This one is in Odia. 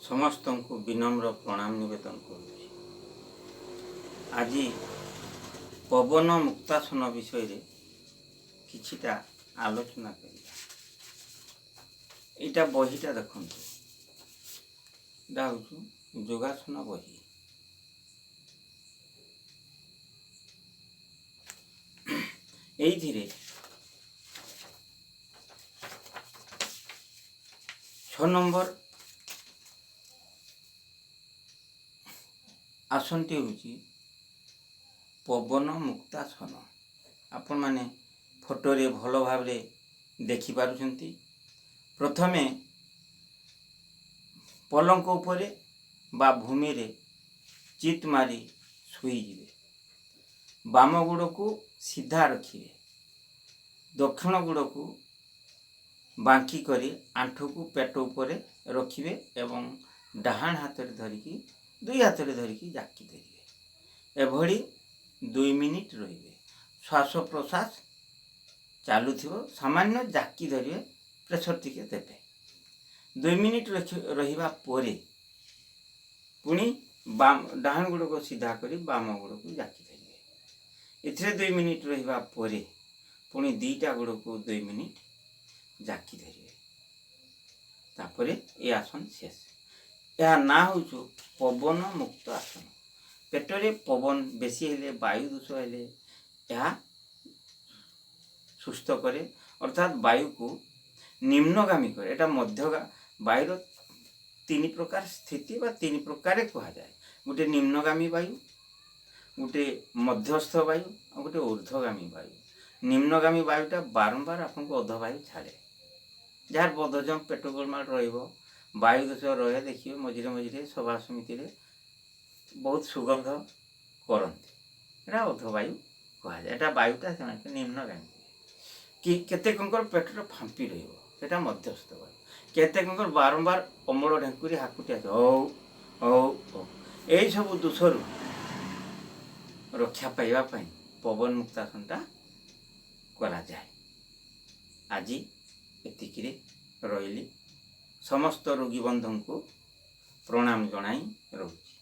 ସମସ୍ତଙ୍କୁ ବିନମ୍ର ପ୍ରଣାମ ନିବେଦନ କରୁଛି। ଆଜି ପବନ ମୁକ୍ତାସନ ବିଷୟରେ କିଛିଟା ଆଲୋଚନା କରିବା। ଏଇଟା ବହିଟା ଦେଖନ୍ତୁ, ଏଇଟା ହେଉଛି ଯୋଗାସନ ବହି। ଏଇଥିରେ 6 ନମ୍ବର ଆସନଟି ହେଉଛି ପବନ ମୁକ୍ତାସନ। ଆପଣମାନେ ଫଟୋରେ ଭଲ ଭାବରେ ଦେଖିପାରୁଛନ୍ତି। ପ୍ରଥମେ ପଲଙ୍କ ଉପରେ ବା ଭୂମିରେ ଚିତ୍ ମାରି ଶୋଇଯିବେ। ବାମ ଗୋଡ଼କୁ ସିଧା ରଖିବେ, ଦକ୍ଷିଣ ଗୋଡ଼କୁ ବାଙ୍କି କରି ଆଣ୍ଠୁକୁ ପେଟ ଉପରେ ରଖିବେ ଏବଂ ଡାହାଣ ହାତରେ ଧରିକି, ଦୁଇ ହାତରେ ଧରିକି ଜାକି ଧରିବେ। ଏଭଳି 2 ମିନିଟ୍ ରହିବେ। ଶ୍ୱାସ ପ୍ରଶ୍ୱାସ ଚାଲୁଥିବ, ସାମାନ୍ୟ ଜାକି ଧରିବେ, ପ୍ରେସର ଟିକେ ଦେବେ। 2 ମିନିଟ୍ ରହିବା ପରେ ପୁଣି ବାମ ଡାହାଣ ଗୋଡ଼କୁ ସିଧା କରି ବାମ ଗୋଡ଼କୁ ଜାକି ଧରିବେ। ଏଥିରେ 2 ମିନିଟ୍ ରହିବା ପରେ ପୁଣି ଦୁଇଟା ଗୋଡ଼କୁ 2 ମିନିଟ୍ ଜାକି ଧରିବେ। ତାପରେ ଏ ଆସନ ଶେଷ। ଏହା ନାଁ ହେଉଛି ପବନ ମୁକ୍ତ ଆସନ। ପେଟରେ ପବନ ବେଶୀ ହେଲେ, ବାୟୁ ଦୋଷ ହେଲେ ଏହା ସୁସ୍ଥ କରେ, ଅର୍ଥାତ୍ ବାୟୁକୁ ନିମ୍ନଗାମୀ କରେ। ଏଇଟା ମଧ୍ୟ ବାୟୁର 3 ପ୍ରକାର ସ୍ଥିତି ବା 3 ପ୍ରକାରେ କୁହାଯାଏ। ଗୋଟେ ନିମ୍ନଗାମୀ ବାୟୁ, ଗୋଟେ ମଧ୍ୟସ୍ଥ ବାୟୁ, ଆଉ ଗୋଟେ ଉର୍ଦ୍ଧ୍ୱଗାମୀ ବାୟୁ। ନିମ୍ନଗାମୀ ବାୟୁଟା ବାରମ୍ବାର ଆପଣଙ୍କୁ ଅଧବାୟୁ ଛାଡ଼େ। ଯାହାର ବଦହଜମ, ପେଟ ଗୋଳମାଳ ରହିବ, ବାୟୁ ଦୋଷ ରହେ, ଦେଖିବେ ମଝିରେ ମଝିରେ ସଭା ସମିତିରେ ବହୁତ ସୁଗନ୍ଧ କରନ୍ତି, ଏଇଟା ଅଧବାୟୁ କୁହାଯାଏ। ଏଇଟା ବାୟୁଟା ସେମାନେ ନିମ୍ନଗାମୀ। କି କେତେକଙ୍କର ପେଟର ଫାମ୍ପି ରହିବ, ସେଇଟା ମଧ୍ୟସ୍ଥ ବାୟୁ। କେତେକଙ୍କର ବାରମ୍ବାର ଅମଳ ଢେଙ୍କୁରି ହାକୁଟି ଆସିବ, ହଉ ହଉ ହଉ। ଏଇସବୁ ଦୋଷରୁ ରକ୍ଷା ପାଇବା ପାଇଁ ପବନ ମୁକ୍ତାସନଟା କରାଯାଏ। ଆଜି ଏତିକିରେ ରହିଲି। ସମସ୍ତ ରୋଗୀ ବନ୍ଧୁଙ୍କୁ ପ୍ରଣାମ ଜଣାଇ ରହୁଛି।